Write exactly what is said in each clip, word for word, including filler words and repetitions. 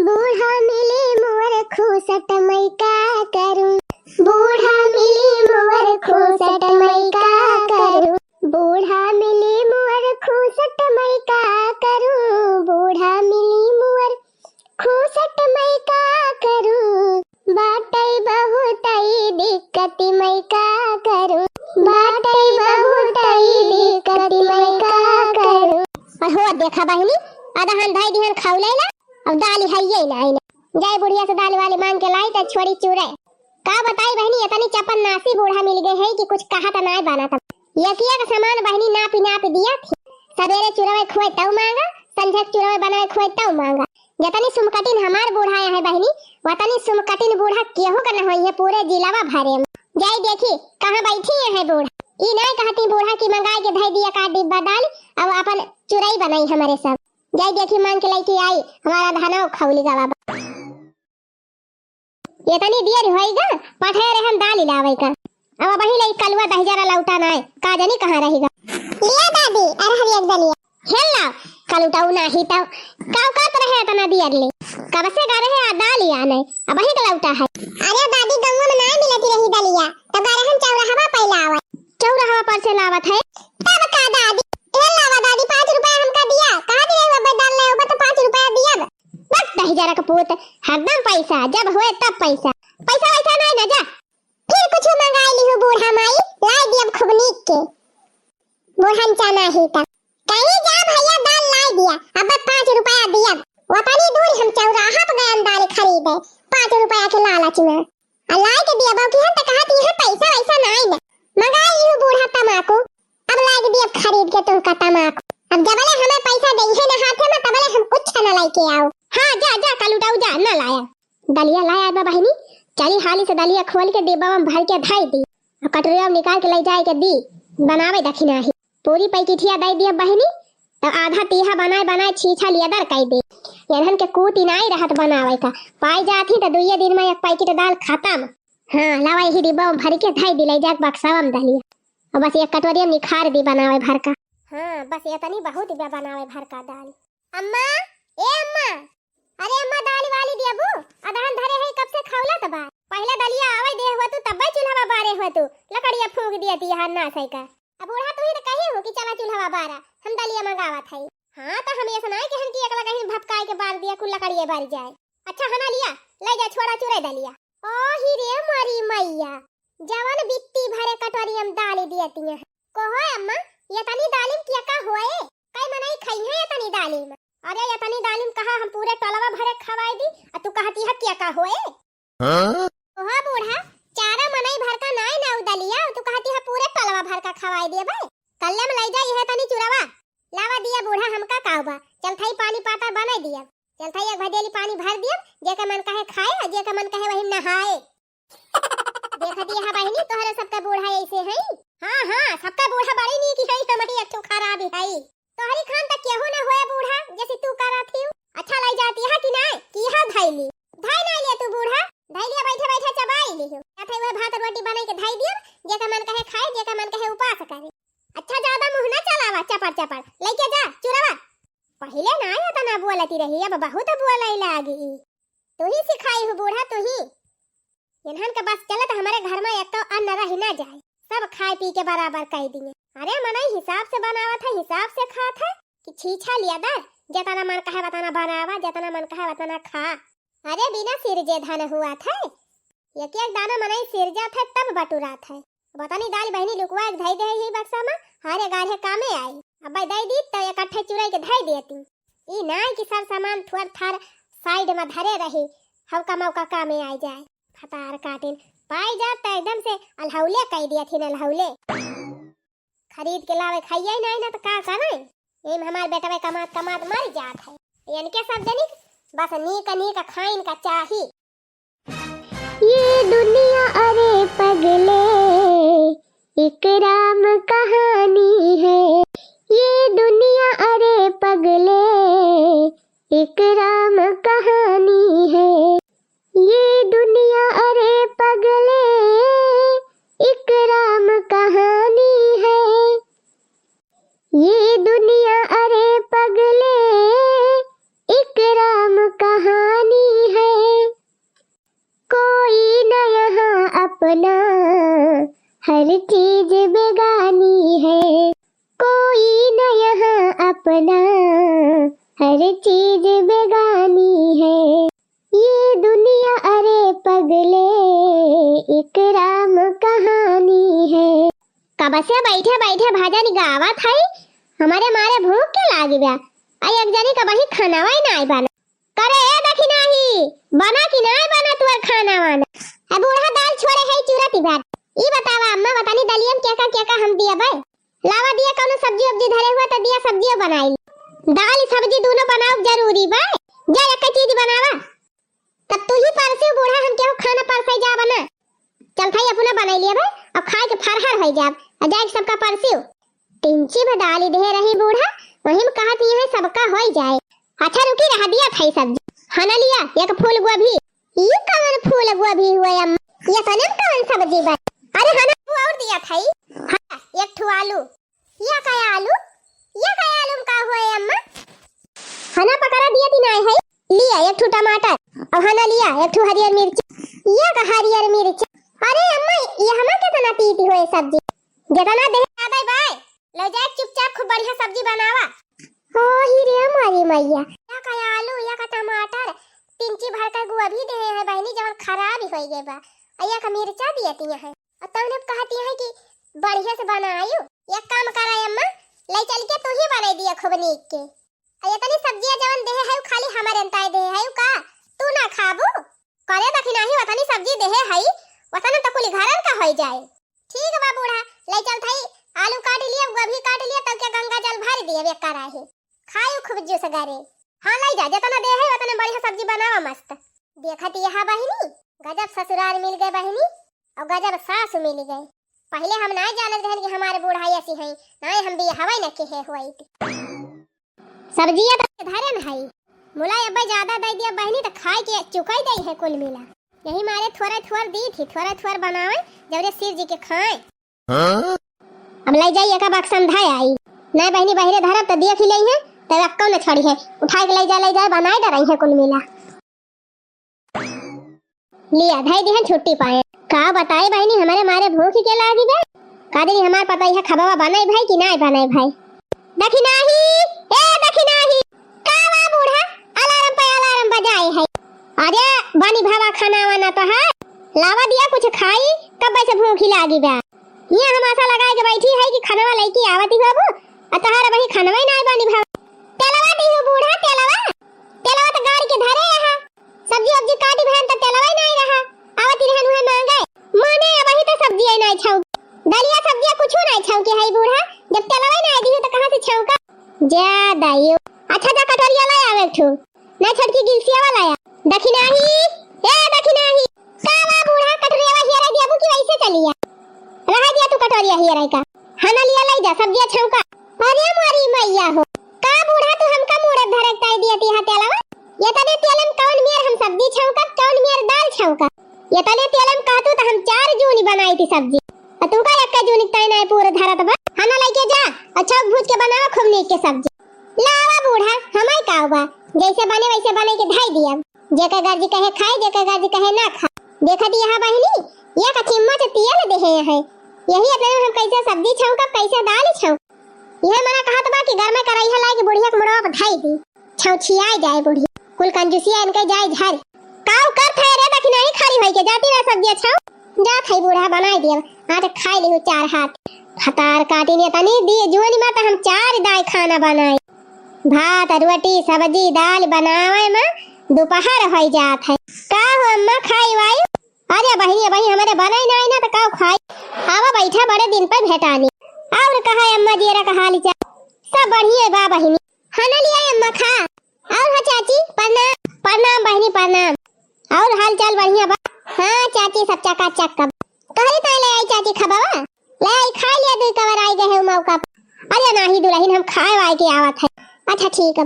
बूढ़ा मिली मुअर खूसट मैं का करूं, बूढ़ा मिली मुअर खूसट मैं का करूं, बूढ़ा मिली मुअर खूसट मैं का करूं, बूढ़ा मिली मुअर खूसट मैं का करूं, बाटै बहुतै दिक्कत मैं का करूं, बाटै बहुतै दिक्कत मैं का करूं। और हो देखा बहिनी, अदहन धई दिहन खौलैला, अब दालि हइये नाहीं ना। जाई बुढ़िया से दालि वालि मांग के लाई त छोड़ी चुरै। का बताई बहिनी, एतनी चपन्नासी बूढ़ा मिलि गए हैं कि कुछ कहत नाहीं बनत। यकिया के सामान बहिनी नापि नापि दिया थी। सबेरे चुरवै खुवै तौ मांगा, संझक चुरवै बनवै खुवै तौ मांगा। जतनी सुमकटिन हमार बूढ़ा है बहिनी, वतनी सुमकटिन बूढ़ा केहू का न होई है पूरे जिलावा भरे में। जाई देखी कहाँ बैठी है बूढ़ा। ई नाहीं कहती बूढ़ा कि मंगाई के धई दिया का डिब्बा दालि, अब आपन चुरई बनाई हमरे सब। जाई देखी मांग के लइके आई, हमार अदहनौ खौलि गवा बा। एतनी दियर होई गा, पठे रहन दालि लावै का। अब अबही लई कलुआ दहिजरा लौटा नाय, का जानी कहाँ रही गा। लिया दादी, अरहर एक दलिया। हेल लाव, कलुटऊ नाहीं तौ। का औकात रहे एतना दियर ले? कब से गा रहे आ दालि आ नाय, अबही का लौटा है। अरे दादी, गौवा में नाय मिलती रही दलिया, तब गा रहन चौराहवा पे लावै। चौराहवा पर से लावत है। तब का दादी, हेल लावा दादी, पाँच रुपया हमका दिया। कहा दिए अब दाल ले, अब तो पाँच रुपया दिया। बस दहिजरा का पूत, हरदम पैसा, जब होए तब पैसा। पैसा वैसा नाय ना, जा। फिर कुछ मंगाई लिहू बूढ़ा माई, लाई दियब खूब नीक के। बूढ़न चाना ही तब। कहीं जा भैया दाल लाई दिया, अब पाँच रुपया दियब। वतनी दूर हम चौराहा पे गयन दाल खरीदे, पाँच रुपया के लालच में। आ लाई के दियब, अब की हम तो कहत ही है पैसा वैसा नाय ना। मंगाई लिहू बूढ़ा तमाकू, अब लाग दियब खरीद के तुमका तमाकू। अब जबले हमें पैसा देइहे न हाथे में, तबले हम कुछ न लइके आऊ। हाँ, जा, जा, कलुटऊ जा, न लाया। दलिया लाया बा बहिनी, चली हाली से दलिया खोल के डिब्बा में भर के धई दी। अब कटोरिया में निकाल के लई जाए के दी, बनावे दखिना ही। पूरी पैकेटिया दई दिया बहिनी, तो आधा तीहा बनाए बनाए छीछा लियदर कई दे। इन्हन के कूटी नाई रहत बनावे का, पाई जात ही तो दुइये दिन में एक पैकेट दाल खत्म। हाँ, लावा यही डिब्बा में भर के धई दी, लई जाके बक्सावा में दलिया। और बस एक कटोरी में निखार दी बनावे भर का। हाँ, बस इतनी बहुत बा बनावे भर का दाल। अम्मा, ए अम्मा, अरे अम्मा, दाल वाली दियबू, अदहन धरे है, कब से खौलत बा। पहले दलिया आवे दे हुआ तू, तब्बे चूल्हा बारे हुआ तू, लकड़िया फूंक दिया थी यहाँ ना सही का। अब बूढ़ा तू ही तो कही हो कि चला चूल्हा बारा, हम दलिया मंगावत है। हाँ, तो हम ऐसा ना कि हम कि एकला कहीं भपकाए के बार दिया, कुल लकड़िए बार जाए। अच्छा, हना लिया, ले जा, छोड़ा चुरे दलिया। ओ ही रे मोरी मैया, जवन बित्ती भरे कटोरी में दाल दियती हैं। कहो अम्मा, ये तनी दालिम किया का होए? कई मनई खई है ये तनी दालिम? अरे ये तनी दालिम कहा हम पूरे टोलवा भरे खवाई दी, आ तू कहती है किया का होए? हाँ? ओहा बूढ़ा, चारा मनई भर का नाय ना उ दलिया, तू कहती है पूरे टोलवा भर का खवाई दिए बे। कल्ले में लई जाई है तनी चुरवा। लावा दिया बूढ़ा, हमका काऊ बा। चल थाई पानी पातर बनाई दिया। चल थाई एक भदेली पानी भर दिया, जेके मन कहे खाए, और जेके मन कहे वही नहाए। देखा दिया है बहिनी, तोहरे सबका बूढ़ा ऐसे हैं। हाँ, हाँ, सबका बूढ़ा बड़ी नीक है, हम ही एक ठो खराब है। तोहरी खान तक केहू न होए बूढ़ा, जैसे तू करा थी। अच्छा लाई जाती है कि नाय, कि यह धाई ली? धाई नाय लिया तू बूढ़ा, धाई लिया बैठे बैठे चबाई ली हो। या थे वह भात रोटी बनाई के धाई दियो, जेका मन कहे खाए, जेका मन कहे उपास करे। अच्छा ज्यादा मुंह ना चलावा, चपड़ चपड़, लेके जा चुरवा। पहिले ना आया तना बोलती रही, अब बहुत बोले लागी। तू ही सिखाई हो बूढ़ा, तू ही। इन्हन के बस चलत हमरे घर में एक तो अन्न रह ना जाए, सब खाए पी के बराबर कर दिए। अरे मनई हिसाब से बनावत है, हिसाब से खात है कि छीछा लिया दर, जितना मन कहे वतना बनावा, जितना मन कहे वतना खा। अरे बिना सिरजे धन हुआ थे, एक एक दाना मनई सिरजा थे तब बटुरा थे। बतनी दाल बहिनी लुकवा के धई दे ही बक्सा में, हरे गाढ़े कामे आई। अब दई दी तो इकट्ठे चुराई के धई देती। ई नाय कि सब सामान थोर थार साइड में धरे रही, हौका मौका कामे आई जाए। फतार काटिन पाई जात तो एकदम से अलहौले कई दिया थी, अलहौले। खरीद के लावे खाइए ही नाय ना तो का करे? एम हमार बेटवे कमात कमात मर जात है। इनके सब जनिक बस नीक नीक खाइन का चाही। ये दुनिया अरे पगले, एक राम कहानी है। ये दुनिया अरे पगले, एक राम कहानी है। ये दुनिया अरे पगले, एक राम कहानी है। ये दुनिया अरे पगले, एक राम कहानी ना, हर चीज बेगानी है, कोई न यहाँ अपना, हर चीज बेगानी है। ये दुनिया अरे पगले, एक राम कहानी है। कब से बैठे बैठे भजन गावत है, हमरे मारे भूख के लागी बा। आ एक जनी का बही खानावा ही नाय बना। करे ए दखिनाही, बना कि नाय बना तुअर खाना वाना? अब बूढ़ा दाल छोड़े है चूरा तिबार। ई बतावा अम्मा, बतानी दलियम के का के का हम दिया बे? लावा दिया, कौनो सब्जी उब्जी धरे हुआ त दिया, सब्जियो बनाई। दाल सब्जी दोनों बनाओ जरूरी बा। जा एक चीज बनावा। तब तू ही परसियो बूढ़ा, हम केहू खाना परसे जाब ना। चल थाई अपना बनाई लिया बे, अब खाए के फरहर होई जाब, आ जाए सबका परसियो। टिंची में दाल दे रही बूढ़ा, वही में कहत ही है सबका होई जाए। अच्छा रुकी रहा, दिया थाई सब्जी। हना लिया एक फूल गोभी। ई कवन फूल गोभी हुए अम्मा? ये तने में कवन सब्जी बन? अरे हना वो और दिया थाई। हाँ, एक ठो आलू। या का आलू? या का आलू में का हुआ है अम्मा? हना पकड़ा दिया ती नाय है। लिया एक ठो टमाटर। और हना लिया एक ठो हरियर मिर्च। या का हरियर मिर्च? अरे अम्मा, ये हमा कितना तीती हुए सब्जी। जितना दे ज्यादा बाय। ले जाए चुपचाप खूब बढ़िया सब्जी बनावा। हो ही रे हमारी मैया। या का आलू, या का टमाटर, टिंची भर का गोभी दे है बहनी, जवन खराब ही होई गए बा। आ या का मिर्चा दिया ती है। और तौने कहती है कि बढ़िया से बनायु। एक काम करा अम्मा, ले चल के तू ही बनाई दिया खूब नीक के। आ इतनी सब्जियां जवन देहे है, उ खाली हमारे अंताए देहे है, उ का तू ना खाबू? करे दखिनाही, वतनी सब्जी देहे है, वतन तो कुल घरन का होई जाए। ठीक बा बूढ़ा, ले चल थाई, आलू काट लिया, गोभी काट लिया, तब के गंगा जल भर दिए एक कराही। खायु खूब जूस गारे। हाँ, ले जा, जितना दे है, उतने बढ़िया सब्जी बनावा मस्त। देखत यहाँ बहिनी, गजब ससुराल मिल गए बहिनी, और गजब सास मिल गए। पहले हम नाय जानत रहन कि हमारे बूढ़ा ऐसी हैं, नाय हम बियाहवे न किहे हुई थी। सब्जिया तो धरे न हई, मुला अब्बे ज्यादा दे दिया बहिनी, तो खाए के चुकाई दे है कुल मिला। यही मारे थोड़ा थोड़ दी थी, थोड़ा थोड़ बनावे, जबरे शिव जी के खाए। हाँ? अब ले जाई एका बक्सा में धय आई। नहीं बहिनी, बहिरे धरब त देख ही लेई है, तब अक्को न छोड़ी है। उठाए के ले जा, ले जा, बनाए डराई है कुल मिला। लिया, धय दिहन छुट्टी पाए। का बताई बहिनी, हमारे मारे भूख के लागी बे। का देनी हमार पता है खबवा बनाई भाई कि नाय बनाई भाई। दखिनाही, ए दखिनाही, का बा बूढ़ा? अलार्म पे अलार्म बजाए है। अरे बानी भावा, खाना वाना तो है, लावा दिया कुछ खाई, कब से भूखी लागी बा। ये हम आशा लगाए के बैठी है कि खानवा लइके आवती बाबू, आ तहार वही खानवा ही नाय बानी भावा। तेलवा दी हो बूढ़ा, तेलवा, तेलवा तो गाड़ के धरे रहा, सब्जी उब्जी काटी बहन तो तेलवा ही नाय रहा, आवती रहन उहे मांगे, माने अब ही तो सब्जी ही नाय छौंक, दलिया सब्जिया कुछ नाय छौंके है बूढ़ा, जब तेलवा ही नाय दी हो तो कहाँ से छौंका? जा दाइयो। अच्छा जा कटोरिया ले आवे एक ठो। ना छोटकी गिलसिया वाला या। दखिनाही, ए दखिनाही। का बा बूढ़ा, कटोरिया हियरा दियाबू कि वैसे चलिया? रहा दिया तू कटोरिया हियरा का। हना लिया ले जा, सब्जिया छौंका। अरे मोरी मैया हो। का बूढ़ा तू हमका मूड़त धरक ताई दिया ती हा तेलवा? ये तने तेल में कौन मेर हम सब्जी छौंका, कौन मेर दाल छौंका? ये तने तेल में कहतू तो हम चार जूनी बनाई थी सब्जी। आ तू का एक जूनी ताई ना पूरे धरत बा? हना लेके जा, अच्छा भूज के बनावा खूब नीक के सब्जी। लावा बूढ़ा, हमार का बा, जैसे बने वैसे बने के धई दिया। जेकर गर्जी कहे खाए, जेकर गर्जी कहे ना खाए। देखत यहाँ बहिनी, ये का चिम्मच तेल देहे है, यही इतने में हम कैसे सब्जी छौंकब, कैसे दाल छौंक। यह मना कहत बा कि घर में करैहा लाए के बुढ़िया के मुड़वा पर धई दी, छौछियाए जाए बुढ़िया, कुल कंजूसिया इनके जाए झर। काऊ करत है रे दखिनाही, खाली होई के जाती ना सब्जी छौंक। जात है बूढ़ा, बनाई दिया, आज खाई लिहू चार हाथ। भतार काटी ने तनी दी जून में तो हम चार दाई खाना बनाई। भात, रोटी, सब्जी, दाल बनावे में दोपहर होई जात है। का हो अम्मा, खाई वाई? अरे बहिनी, बहिनी, हमारे बनाई ना आई ना तो का खाई? आवा बैठा, बड़े दिन पर भेटानी। और कहा अम्मा जी रा का हाल चाल? सब बढ़िया बा बहिनी। खाना लिया अम्मा खा। और हाँ चाची, प्रणाम, प्रणाम बहिनी, प्रणाम। और हाल चाल बढ़िया बा? हाँ चाची, सब चकाचक बा। तोहरे ताई ले आई चाची खबवा? ले आई, खा लिया, दुई कवर आई गए है मौका पर। अरे नाही दुल्हन, हम खाए वाए के आवत है। अच्छा ठीक है।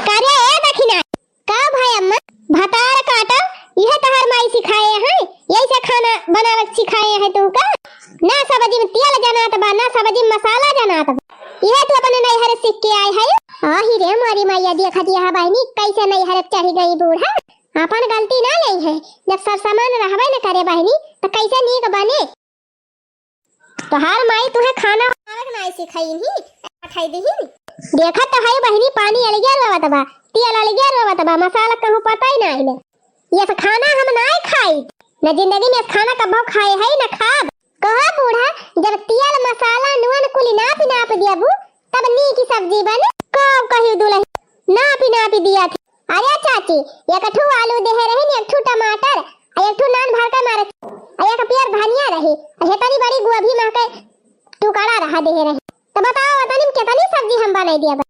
करे ए दखिना, का भाई अम्मा, भतार काटल, यह तहार माई सिखाए हैं, यही से खाना बनावत सिखाए हैं तुमका? ना सब्जी में तेल जनात बा, ना सब्जी में मसाला जनात बा, यह तू अपने नैहर सीख के आए है। आही रे मोरी मैया, देखत यह बहिनी कैसे नैहर चढ़ी गई बूढ़ा। अपन गलती ना लेइहैं, जब सरसमान रहबे न करे बहिनी, त कैसे नीक बने? तोहार माई तुहे खाना बनावे के नाई सिखाइन ही, पठाई दिहिन। देखत तो है बहिनी, पानी अलगिया रोवत बा, तेल अलगिया रोवत बा, मसाला कहूँ पता ही नाई ले। ये सब खाना हम नाई खाई, न जिंदगी में खाना कबो खाए है न खाब। कहा बूढ़ा, जब तेल मसाला नून कुली नापी नापी दियाबू, तब नीक सब्जी बने। कब कही दुलही नापी नापी दिया थी। अरे चाची, एक ठू आलू देहे रही, एक ठू टमाटर, आ एक ठू नान भर के मारे, आ एक पियर धनिया रही, आ हेतनी बड़ी गोभी महके टुकड़ा रहा देहे रही। तो बताओ, ओतनी में केतनी सब्जी हम बनाई दिया बा?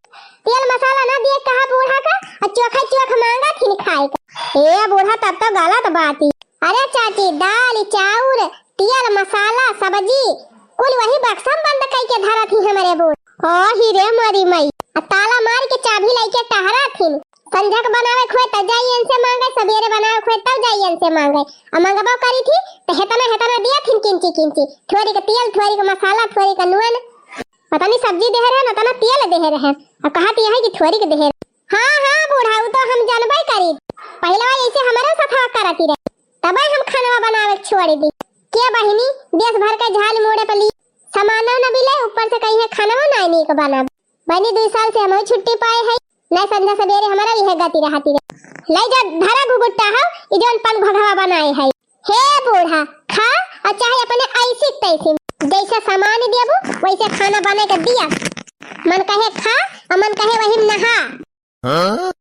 तेल मसाला ना दिए कहा बूढ़ा का, आ चोखा चोख मांगा थिन खाए का। ए बूढ़ा, तब तो गलत बात ही। अरे चाची, दाल, चाउर, तेल, मसाला, सब्जी, कुल वही बक्सा में बंद कई के धरत ही हमरे बूढ़। ओ ही रे मोरी मई, आ ताला मार के चाबी लइके टहरत हिन। संझक बनावे खोए त जाई इनसे मांगे, सबेरे बनावे खोए तब जाई इनसे मांगे। आ मंगबो करी थी, त हेतना हेतना दिया थिन किंची किंची। थोरी के तेल, थोरी के मसाला, थोरी के नून। पता नहीं सब्जी देहे रहे, न तना तेल देहे रहे। अब कहा दिया है कि थोरी के देहे रहे। हाँ, हाँ, बूढ़ा, उ तो हम जानबे करी। पहले ऐसे हमारे साथ करती रहे, तबे हम खाना बनावे छोड़ दी। के बहिनी, देश भर के झाल मोड़े पर ली, सामानो न मिले, ऊपर से कहीं है खाना ना नीक बना। बहिनी, दुई साल से हम छुट्टी पाए है, न संझा सबेरे हमारा यह गति रहती रहे। ले जा, धरा घुघुट्टा हो, ई जौन पन घोघवा बनाए है। हे बूढ़ा, खा और चाहे अपने ऐसी तैसी, जैसे सामान देबू वैसे खाना बने के दिया। मन कहे खा और मन कहे वही नहा। हाँ?